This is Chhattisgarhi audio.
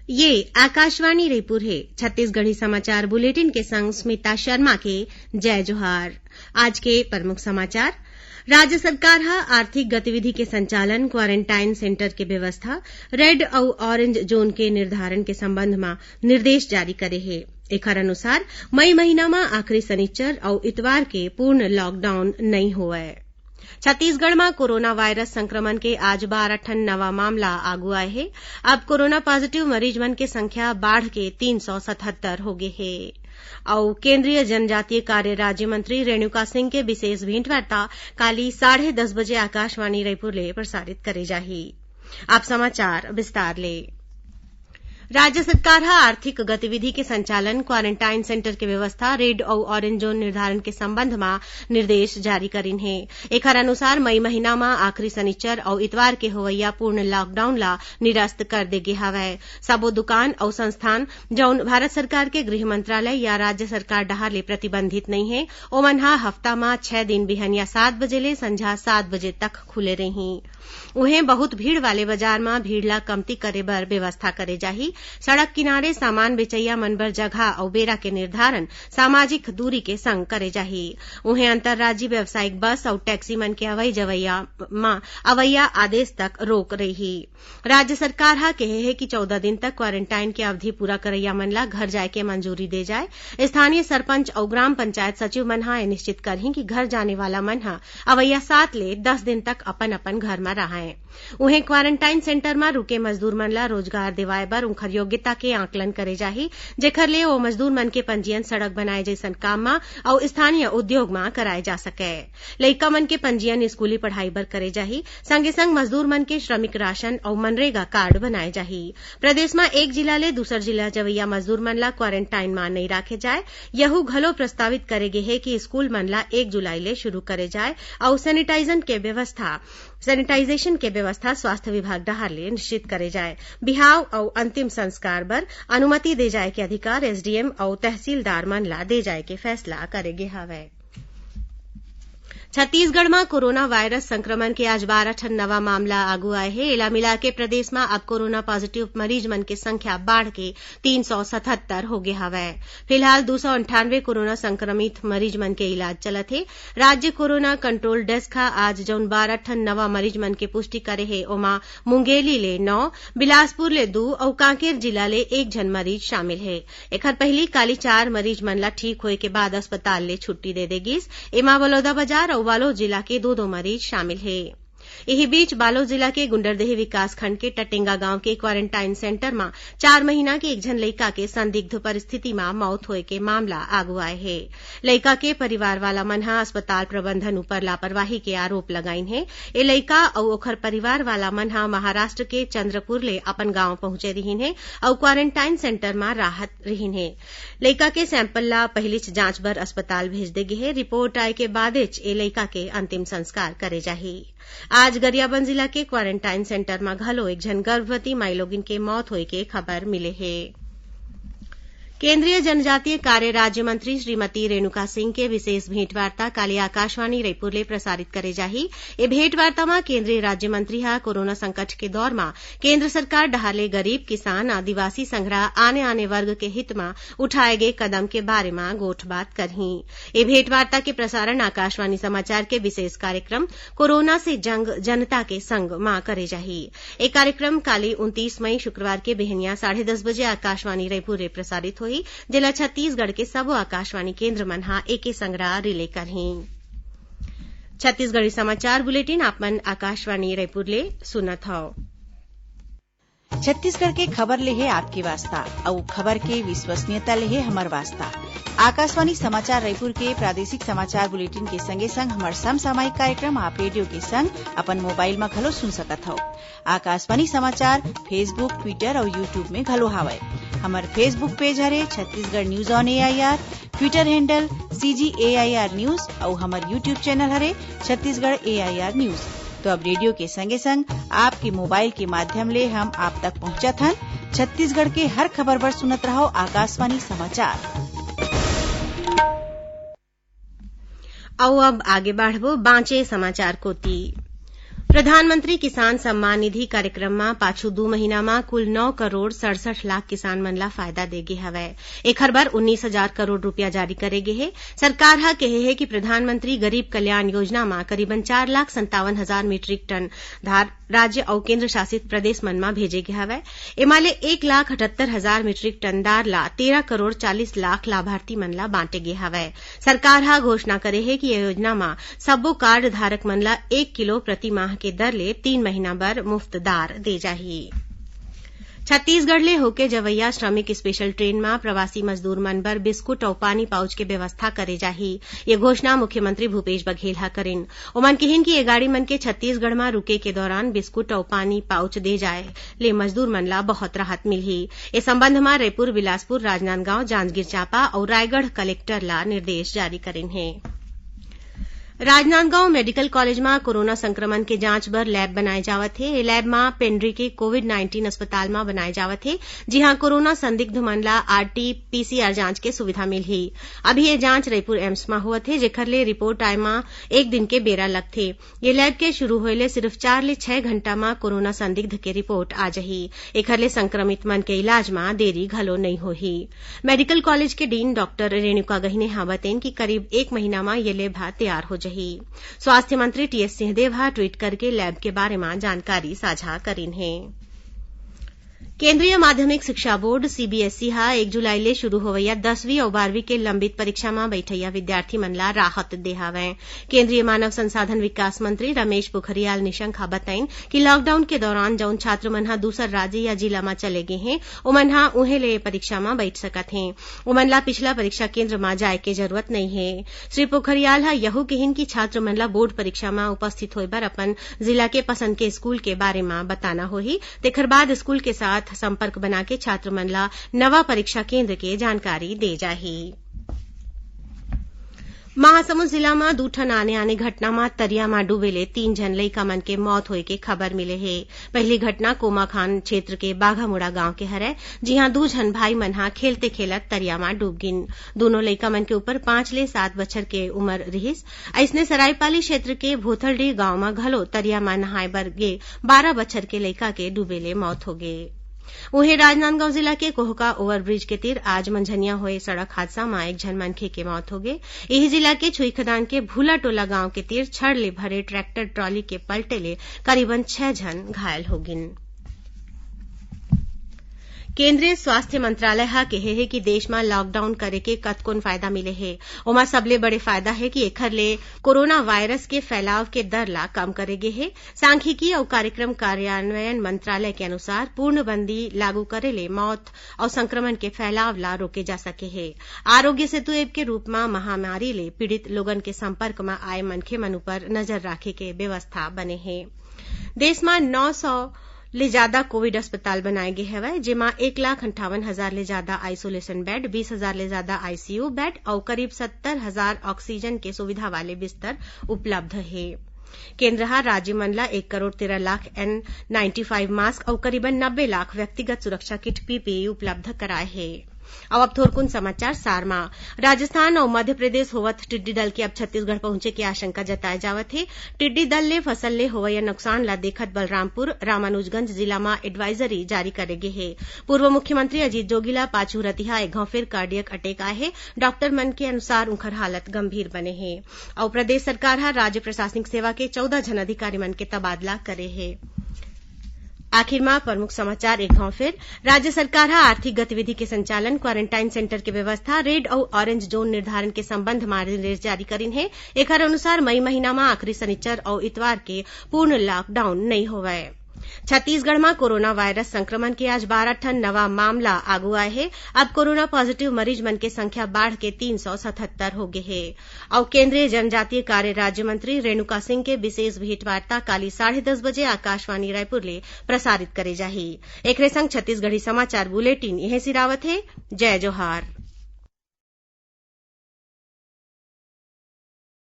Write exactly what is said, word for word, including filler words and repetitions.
ये आकाशवाणी रईपुर हे। छत्तीसगढ़ी समाचार बुलेटिन के संग स्मिता शर्मा के जय जोहार। आज के प्रमुख समाचार। राज्य सरकार ह आर्थिक गतिविधि के संचालन, क्वारंटाइन सेंटर के व्यवस्था, रेड अउ ऑरेंज जोन के निर्धारण के संबंध म निर्देश जारी करे हे। एखर अनुसार मई महीना म आखिरी सनिच्चर अउ इतवार के पूर्ण लॉकडाउन नइ होवय। छत्तीसगढ़ म कोरोना वायरस संक्रमण के आज बारह ठन नवा मामला आगू आए हे। अब कोरोना पॉजिटिव मरीज मन के संख्या बाढ़ के तीन सौ सतहत्तर हो गे हे। अउ केंद्रीय जनजातीय कार्य राज्य मंत्री रेणुका सिंह के विशेष भेंटवार्ता काली साढ़े दस बजे आकाशवाणी रईपुर ले प्रसारित करे जाही। अब समाचार विस्तार ले। राज्य सरकार ह आर्थिक गतिविधि के संचालन, क्वारंटाइन सेंटर के व्यवस्था, रेड अउ ऑरेंज जोन निर्धारण के संबंध म निर्देश जारी करिन हे। एखर अनुसार मई महीना म आखिरी सनिच्चर अउ इतवार के होवइया पूर्ण लॉकडाउन ला निरस्त कर दे गे हवय। सबो दुकान अउ संस्थान, जउन भारत सरकार के गृह मंत्रालय या राज्य सरकार डहार ले प्रतिबंधित नइ हे, ओमन ह हफ्ता म छह दिन बिहनिया सात बजे ले संझा सात बजे तक खुले रइही। उहें, बहुत भीड़ वाले बाजार म भीड़ ला कमती करे बर व्यवस्था करे जाही। सड़क किनारे सामान बेचइया मन बर जगह अउ बेरा के निर्धारण सामाजिक दूरी के संग करे जाही। उहें, अंतर्राज्यीय व्यावसायिक बस अउ टैक्सी मन के अवई जवैया म अवैया आदेश तक रोक रइही। राज्य सरकार ह केहे हे कि चौदह दिन तक क्वारंटाइन के अवधि पूरा करइया मन ला घर जाए के मंजूरी दे जाए। स्थानीय सरपंच अउ ग्राम पंचायत सचिव मन ह ए निश्चित करही कि घर जाने वाला मन ह अवइया सात ले दस दिन तक अपन-अपन घर म राहय। उहें, क्वारंटाइन सेंटर म रुके मजदूर मन ला रोजगार देवाय बर उंखर योग्यता के आंकलन करे जाही, जेखर ले ओ मजदूर मन के पंजीयन सड़क बनाए जइसन काम म अउ स्थानीय उद्योग म कराए जा सकय। लइका मन के पंजीयन स्कूली पढ़ाई बर करे जाही, संगे संग मजदूर मन के श्रमिक राशन अउ मनरेगा कार्ड बनाए जाही। प्रदेश म एक जिला ले दूसर जिला जवइया मजदूर मन ला क्वारंटाइन म नइ राखे जाए। यहू घलो प्रस्तावित करे गे हे कि स्कूल मन ला एक जुलाई ले शुरू करे जाए अउ सैनिटाइजन के व्यवस्था, सैनिटाइजेशन के व्यवस्था स्वास्थ्य विभाग डहार ले निश्चित करे जाए। बिहाव अउ अंतिम संस्कार बर अनुमति दे जाए के अधिकार एसडीएम अउ तहसीलदार मन ला दे जाए के फैसला करे गे हवय। छत्तीसगढ़ म कोरोना वायरस संक्रमण के आज बारह ठन नवा मामला आगू आए हे। एला मिलाके प्रदेश म अब कोरोना पॉजिटिव मरीज मन के संख्या बाढ़ के तीन सौ सतहत्तर हो गे हवय। फिलहाल दू सौ अंठानवे कोरोना संक्रमित मरीज मन के इलाज चलत हे। राज्य कोरोना कंट्रोल डेस्क ह आज जउन बारह ठन नवा मरीज मन के पुष्टि करे हे, ओमा मुंगेली ले नौ, बिलासपुर ले दू अउ कांकेर जिला ले एक झन मरीज शामिल हे। एखर पहिली काली चार मरीज मन ला ठीक होए के बाद अस्पताल ले छुट्टी दे दे गिस। एमा बलौदाबाजार अउ बालोद जिला के दो-दो मरीज शामिल हे। इही बीच, बालोद जिला के गुंडरदेही विकासखंड के टटेंगा गांव के क्वारंटाइन सेंटर म चार महीना के एक झन लइका के संदिग्ध परिस्थिति म मौत होए के मामला आगू आए हे। लइका के परिवार वाला मन ह अस्पताल प्रबंधन ऊपर लापरवाही के आरोप लगाइन हे। ए लइका अउ ओखर परिवार वाला मन ह महाराष्ट्र के चंद्रपुर ले अपन गांव पहुंचे रिहिन हे अउ क्वारंटाइन सेंटर म राहत रिहिन हे। लइका के सैंपल ला पहिलीच जांच बर अस्पताल भेज दे गे हे। रिपोर्ट आए के बादेच ए लइका के अंतिम संस्कार करे जाही। आज गरियाबंद जिला के क्वारंटाइन सेंटर म घलो एक झन गर्भवती माईलोगिन के मौत होए के खबर मिले हे। केंद्रीय जनजातीय कार्य राज्य मंत्री श्रीमती रेणुका सिंह के विशेष भेंटवार्ता काली आकाशवाणी रईपुर ले प्रसारित करे जाही। ए भेंटवार्ता म केंद्रीय राज्य मंत्री ह कोरोना संकट के दौर म केंद्र सरकार डहार ले गरीब, किसान, आदिवासी संघरा आने-आने वर्ग के हित म उठाए गे कदम के बारे म गोठबात करही। ए भेंटवार्ता के प्रसारण आकाशवाणी समाचार के विशेष कार्यक्रम कोरोना से जंग, जनता के संग म करे जाही। ए कार्यक्रम काली उनतीस मई शुक्रवार के बिहनिया साढ़े दस बजे आकाशवाणी रईपुर ले प्रसारित होही, जेला छत्तीसगढ़ के सबो आकाशवाणी केंद्र मन ह एके संघरा रिले करही। छत्तीसगढ़ी समाचार बुलेटिन आप मन आकाशवाणी रईपुर ले सुनत हव। छत्तीसगढ़ के खबर ले हे आपके वास्ता, अउ खबर के विश्वसनीयता ले हे हमर वास्ता। आकाशवाणी समाचार रईपुर के प्रादेशिक समाचार बुलेटिन के संगे संग हमर समसामयिक कार्यक्रम आप रेडियो के संग अपन मोबाइल म घलो सुन सकत हव। आकाशवाणी समाचार Facebook, Twitter अउ YouTube में घलो हावय। हमर Facebook पेज हरे Chhattisgarh news on AIR, Twitter handle CG AIR news अउ हमर YouTube चैनल हरे छत्तीसगढ़ एआईआर न्यूज। तो अब रेडियो के संगे संग आपके मोबाइल के माध्यम ले हम आप तक पहुंचत हन। छत्तीसगढ़ के हर खबर बर सुनत रहव आकाशवाणी समाचार। अउ अब आगे बढ़बो बांचे समाचार कोति। प्रधानमंत्री किसान सम्मान निधि कार्यक्रम म पाछू दू महीना म कुल नौ करोड़ सड़सठ लाख किसान मन ला फायदा दे गे हवय। एखर बर उन्नीस हजार करोड़ रुपया जारी करे गे हे। सरकार ह केहे हे कि प्रधानमंत्री गरीब कल्याण योजना म करीबन चार लाख संतावन हजार मीट्रिक टन धान राज्य अउ केंद्र शासित प्रदेश मन म भेजे गे हवय। एमा ले एक लाख अठहत्तर हजार मीट्रिक टन दार ला तेरह करोड़ चालीस लाख लाभार्थी मन ला बांटे गे हवय। सरकार ह घोषणा करे हे कि ये योजना म सब्बो कार्ड धारक मन ला एक किलो प्रति माह के दर ले तीन महीना बर मुफ्त दार दे जाही। छत्तीसगढ़ ले होके जवइया श्रमिक स्पेशल ट्रेन म प्रवासी मजदूर मन बर बिस्कुट अउ पानी पाउच के व्यवस्था करे जाही। ये घोषणा मुख्यमंत्री भूपेश बघेल ह करिन। ओमन किहिन कि ये गाड़ी मन के छत्तीसगढ़ म रुके के दौरान बिस्कुट अउ पानी पाउच दे जाए ले मजदूर मन ला बहुत राहत मिलही। ए संबंध म रईपुर, बिलासपुर, राजनांदगांव, जांजगीर चांपा अउ रायगढ़ कलेक्टर ला निर्देश जारी करिन हे। राजनांदगांव मेडिकल कॉलेज म कोरोना संक्रमण के जांच बर लैब बनाए जावत हे। ए लैब म पेंड्री के कोविड नाइंटीन अस्पताल म बनाए जावत हे, जिहां कोरोना संदिग्ध मन ला आरटी पीसीआर जांच के सुविधा मिलही। अभी ये जांच रईपुर एम्स म होवत हे, जेखर ले रिपोर्ट आए म एक दिन के बेरा लगथे। ये लैब के शुरू होए ले सिर्फ चार ले छह घंटा म कोरोना संदिग्ध के रिपोर्ट आ जाही। एखर ले संक्रमित मन के इलाज म देरी घलो नइ होही। मेडिकल कॉलेज के डीन डॉक्टर रेणुका गहिने ह बतेन कि करीब एक महीना म ये लैब ह तैयार हो जाही। स्वास्थ्य मंत्री टीएस सिंहदेव ह ट्वीट करके लैब के बारे म जानकारी साझा करिन हे। केंद्रीय माध्यमिक शिक्षा बोर्ड, सीबीएसई, ह एक जुलाई ले शुरू होवइया दसवीं अउ बारहवीं के लंबित परीक्षा म बइठइया विद्यार्थी मन ला राहत दे हवय। केंद्रीय मानव संसाधन विकास मंत्री रमेश पोखरियाल निशंक ह बताइन कि लॉकडाउन के दौरान जउन छात्र मन ह दूसर राज्य या जिला म चले गे हें, ओमन ह उहें ले ये परीक्षा म बइठ सकत हें। ओमन ला पिछला परीक्षा केंद्र म जाए के जरूरत नइ हे। श्री पोखरियाल ह यहू किहिन कि छात्र मन ला बोर्ड परीक्षा म उपस्थित होए बर अपन जिला के पसंद के स्कूल के बारे म बताना होही। तेखर बाद स्कूल के साथ संपर्क बनाके छात्र मन ला नवा परीक्षा केंद्र के जानकारी दे जाही। महासमुंद जिला म दू ठन आने-आने घटना म तरिया म डूबे ले तीन झन लइका मन के मौत होए के खबर मिले हे। पहिली घटना कोमाखान क्षेत्र के बाघामुड़ा गांव के हरय, जिहां दू झन भाई मन ह खेलते खेलत तरिया म डूब गिन। दूनों लइका मन के ऊपर पांच ले सात बछर के उमर रिहिस। अइसने सरायपाली क्षेत्र के भोथलडीह गांव म घलो तरिया म नहाए बर गे बारह बछर के लइका के डूबे ले मौत होगे। उहें, राजनांदगांव जिला के कोहका ओवरब्रिज के तीर आज मंझनिया होए सड़क हादसा म एक झन मनखे के मौत होगे। इही जिला के छुईखदान के भूलाटोला गांव के तीर छड़ ले भरे ट्रैक्टर ट्रॉली के पलटे ले करीबन छह झन घायल होगिन। केंद्रीय स्वास्थ्य मंत्रालय ह केहे हे कि देश म लॉकडाउन करे के कतकोन फायदा मिले हे। ओमा सबले बड़े फायदा हे कि एखर ले कोरोना वायरस के फैलाव के दर ला कम करे गे हे। सांख्यिकी अउ कार्यक्रम कार्यान्वयन मंत्रालय के अनुसार, पूर्णबंदी लागू करे ले मौत अउ संक्रमण के फैलाव ला रोके जा सके हे। आरोग्य सेतु ऐप के रूप म महामारी ले पीड़ित लोगन के संपर्क म आए मनखे मन ऊपर नजर राखे के व्यवस्था बने हे। देश म नौ सौ ले जादा कोविड अस्पताल बनाए गे हवय, जेमा एक लाख अंठावन हजार ले जादा आइसोलेशन बेड, बीस हजार ले जादा आईसीयू बेड अउ करीब सत्तर हजार ऑक्सीजन के सुविधा वाले बिस्तर उपलब्ध हे। केंद्र ह राज्य मन ल एक करोड़ तेरह lakh N ninety five mask अउ करीबन नब्बे लाख व्यक्तिगत सुरक्षा किट, पीपीई, उपलब्ध कराए हे। अउ अब थोरकुन समाचार सार म। राजस्थान अउ मध्य प्रदेश होवत टिड्डी दल के अब छत्तीसगढ़ पहुंचे के आशंका जताए जावत हे। टिड्डी दल ले फसल ले होवइया नुकसान ला देखत बलरामपुर, रामानुजगंज जिला म एडवाइजरी जारी करे गे हे। पूर्व मुख्यमंत्री अजीत जोगी ला पाछू रतिहा एक घांव फेर कार्डियक अटैक आए हे। डॉक्टर मन के अनुसार उंखर हालत गंभीर बने हे। अउ प्रदेश सरकार ह राज्य प्रशासनिक सेवा के चौदह झन अधिकारी मन के तबादला करे हे। आखिर म प्रमुख समाचार एक घांव फेर। राज्य सरकार ह आर्थिक गतिविधि के संचालन, क्वारंटाइन सेंटर के व्यवस्था, रेड अउ ऑरेंज जोन निर्धारण के संबंध म निर्देश जारी करिन हे। एखर अनुसार मई महीना म आखिरी सनिचर अउ इतवार के पूर्ण लॉकडाउन नइ होवय। छत्तीसगढ़ म कोरोना वायरस संक्रमण के आज बारह ठन नवा मामला आगू आए हे। अब कोरोना पॉजिटिव मरीज मन के संख्या बाढ़ के तीन सौ सतहत्तर हो गे हे। अउ केंद्रीय जनजातीय कार्य राज्य मंत्री रेणुका सिंह के विशेष भेंटवार्ता काली साढ़े दस बजे आकाशवाणी रायपुर ले प्रसारित करे जाही। एकरे संग छत्तीसगढ़ी समाचार बुलेटिन इहें सिरावत हे। जय जोहार।